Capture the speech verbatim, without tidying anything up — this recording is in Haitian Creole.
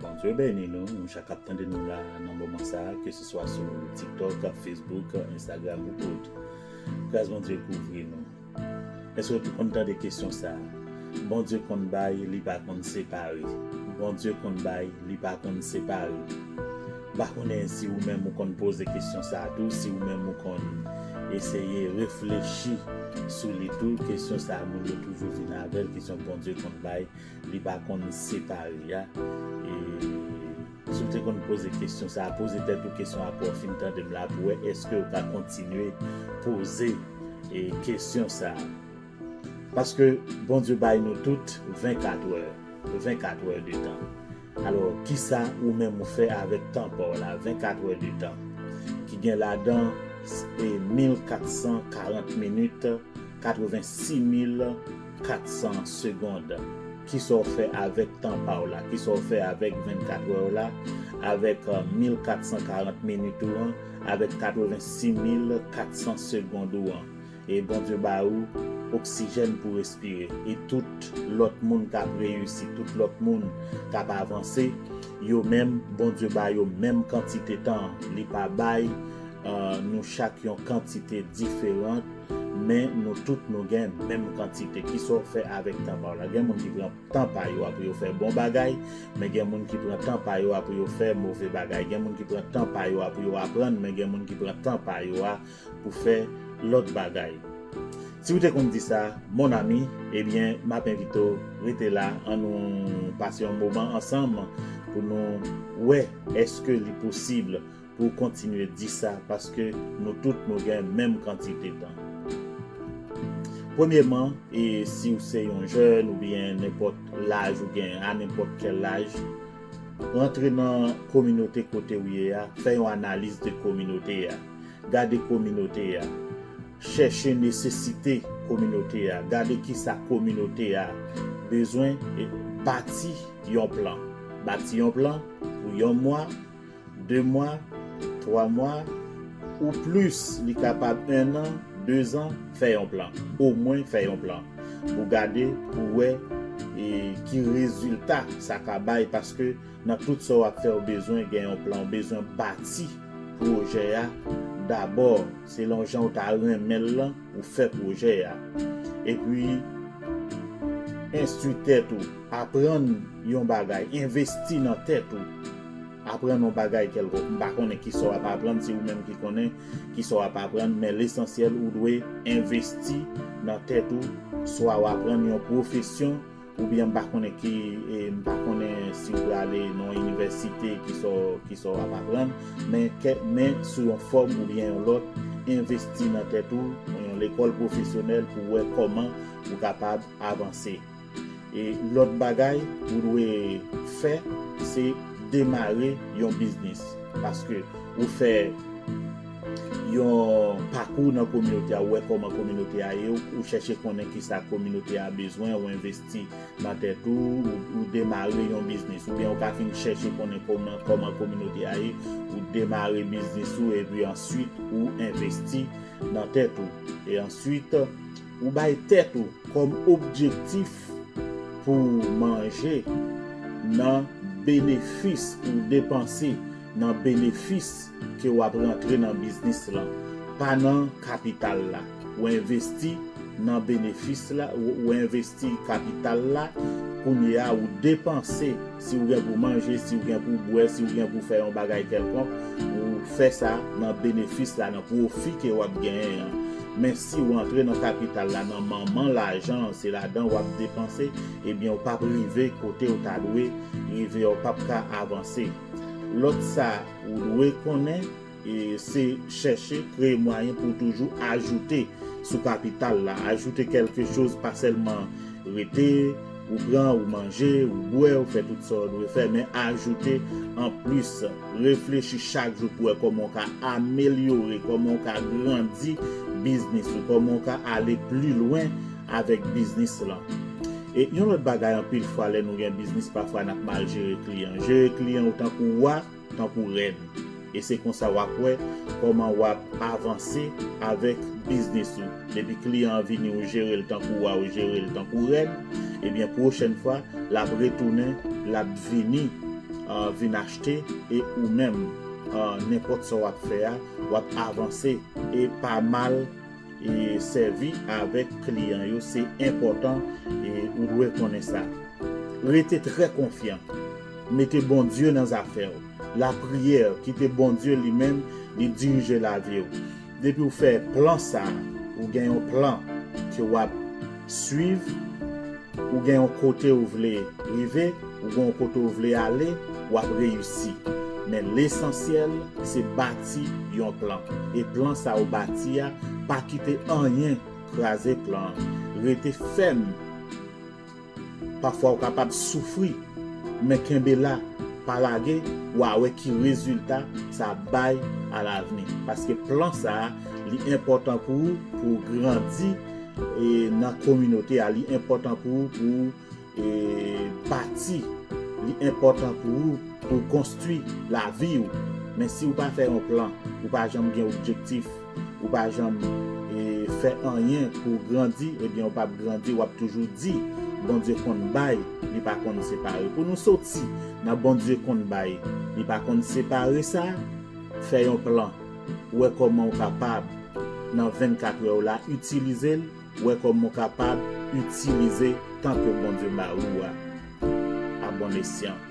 Bondye beni nou, nou chak ap tande nou la nan moman sa, ke se swa sou TikTok, Facebook, Instagram ou tout. Gras Bondye kouvri nou. Èske w konn tande kesyon sa a? Bondye konn bay, li pa konn separe. Bondye konn bay, li pa konn separe. M pa konnen si ou menm ou konn poze kesyon sa a tou, si ou menm ou konn eseye reflechi sou li tou. Kesyon sa a, moun yo toujou vin avè l, kesyon Bondye konn bay, li pa konn separe a. E si w te konn poze kesyon sa a, poze tèt ou kesyon a pou w fin tande m la pou wè èske w ka kontinye poze e kesyon sa a. Paske Bondye bay nou tout vennkat è, vennkat è de tan. Alò, kisa ou menm ou fè avèk tan pa w la, vennkat è de tan, ki gen ladan e mil kat san karant minit, katrevensis mil kat san segonn? Kisa w fè avèk tan pa w la? Kisa w fè avèk vennkat è w la? Avèk eh, mil kat san karant minit ou an? Avèk katrevensis mil kat san segonn ou an? E Bondye ba ou oksijèn pou respire. E tout lòt moun k ap reyisi, tout lòt moun k ap avanse, yo menm, Bondye ba yo menm kantite tan. Li pa bay eh, nou chak yon kantite diferan, men nou tout nou gen menm kantite. Kisa w fè avèk tan pa w la? Gen moun ki pran tan pa yo a pou yo fè bon bagay, men gen moun ki pran tan pa yo a pou yo fè move bagay. Gen moun ki pran tan pa yo a pou yo aprann, men gen moun ki pran tan pa yo a pou fè lòt bagay. Si w te konn di sa, mon ami, ebyen, m ap envite w rete la, ann nou pase yon moman ansanm pou nou wè èske li posib pou w kontinye di sa, paske nou tout nou gen menm kantite tan. Premyèman, e si w se yon jèn oubyen nenpòt laj ou gen, a nenpòt kèl laj, rantre nan kominote kote w ye a, fè yon analiz de kominote a. Gade kominote a. Chèche nesesite kominote a. Gade kisa kominote a bezwen e bati yon plan. Bati yon plan pou yon mwa, de mwa, twa mwa, ou plis, li kapab en an, de zan, fè yon plan. Omwen fè yon plan. Pou gade, pou wè e ki rezilta sa ka bay, paske nan tout sa w ap fè, w bezwen gen yon plan, w bezwen bati pwojè a dabò, selon jan w ta renmen l lan, ou fè pwojè a. Epi, enstwi tèt ou, aprann yon bagay, envesti nan tèt ou. Aprann yon bagay kèlkonk. M pa konnen kisa w ap aprann, se ou menm ki konnen kisa w ap aprann, men lesansyèl ou dwe envesti nan tèt ou, swa w aprann yon pwofesyon, oubyen m pa konnen ki, e, m pa konnen si w prale nan yon inivèsite, kisa w, kisa w ap aprann, men, men sou yon fòm oubyen yon lòt, envesti nan tèt ou, yon lekòl pwofesyonèl pou wè kòman ou kapab avanse. E lòt bagay ou dwe fè, se demare yon biznis. Paske ou fè yon pakou nan kominote a, ou wè kòman kominote a ye, ou, ou chèche konnen kisa kominote a bezwen, ou envesti nan tèt ou, ou, ou demare yon biznis. Oubyen ou ka fin chèche konnen kòman, kòman kominote a ye, ou demare biznis ou, epi answit ou envesti nan tèt ou. E answit, ou bay tèt ou kòm objektif pou w manje nan benefis, pou w depanse nan benefis ke w ap rantre nan biznis lan, pa nan kapital la. Ou envesti nan benefis la, ou, ou envesti kapital la, kounye a ou depanse, si w gen pou manje, si w gen pou bwè, si w gen pou fè yon bagay kèlkonk, ou fè sa nan benefis la, nan pwofi ke w ap genyen an. Men si w antre nan kapital la, nan manman lajan an, se ladan w ap depanse, ebyen w p ap rive kote w ta dwe rive a, w p ap ka avanse. Lòt sa ou dwe konnen, e se chèche kreye mwayen pou w toujou ajoute sou kapital la. Ajoute kèlke choz, pa sèlman rete, ou pran, ou manje, ou bwè, ou fè tout sa w dwe fè, men ajoute anplis. Reflechi chak jou pou wè kòman w ka amelyore, kòman w ka grandi biznis ou, kòman w ka ale pli lwen avèk biznis lan. E yon lòt bagay, anpil fwa, lè nou gen biznis, pafwa n ap mal jere kliyan. Jere kliyan ou tankou wa, tankou rèn. E se konsa w ap wè kòman w ap avanse avèk biznis ou. Depi kliyan an vini, ou jere l tankou wa, ou jere l tankou rèn, ebyen, pwochèn fwa, l ap retounen, l ap vini uh, vin achte, e ou menm, uh, nenpòt sa w ap fè a, w ap avanse, e pa mal e sèvi avèk kliyan yo, se enpòtan, e ou dwe konnen sa. Rete trè konfyan. Mete Bondye nan zafè w. Lapriyè, kite Bondye li menm li dirije lavi w. Depi w fè plan sa, ou gen yon plan ke w ap swiv, ou gen yon kote ou vle rive, ou gen yon kote ou vle ale, w ap reyisi. Men lesansyèl, se bati yon plan. E plan sa ou bati a, pa kite anyen kraze plan an. Rete fèm. Pafwa ou kapab soufri, men kenbe la, pa lage, w a wè ki rezilta sa ap bay alavni. Paske plan sa a, li enpòtan pou ou, pou w grandi, e nan kominote a, li enpòtan pou ou, pou ou, e, bati, li enpòtan pou ou, pou w konstwi lavi w. Men si w pa fè yon plan, ou pa janm gen objektif, ou pa janm, e, fè anyen pou w grandi, ebyen, w p ap grandi, w ap toujou di, Bondye konn bay, li pa konn separe. Pou nou soti nan Bondye konn bay, li pa konn separe sa, fè yon plan. Wè kòman w kapab, nan vennkat è w la, itilize l, wè kòman w kapab itilize tan ke Bondye ba ou a. A bon esyan.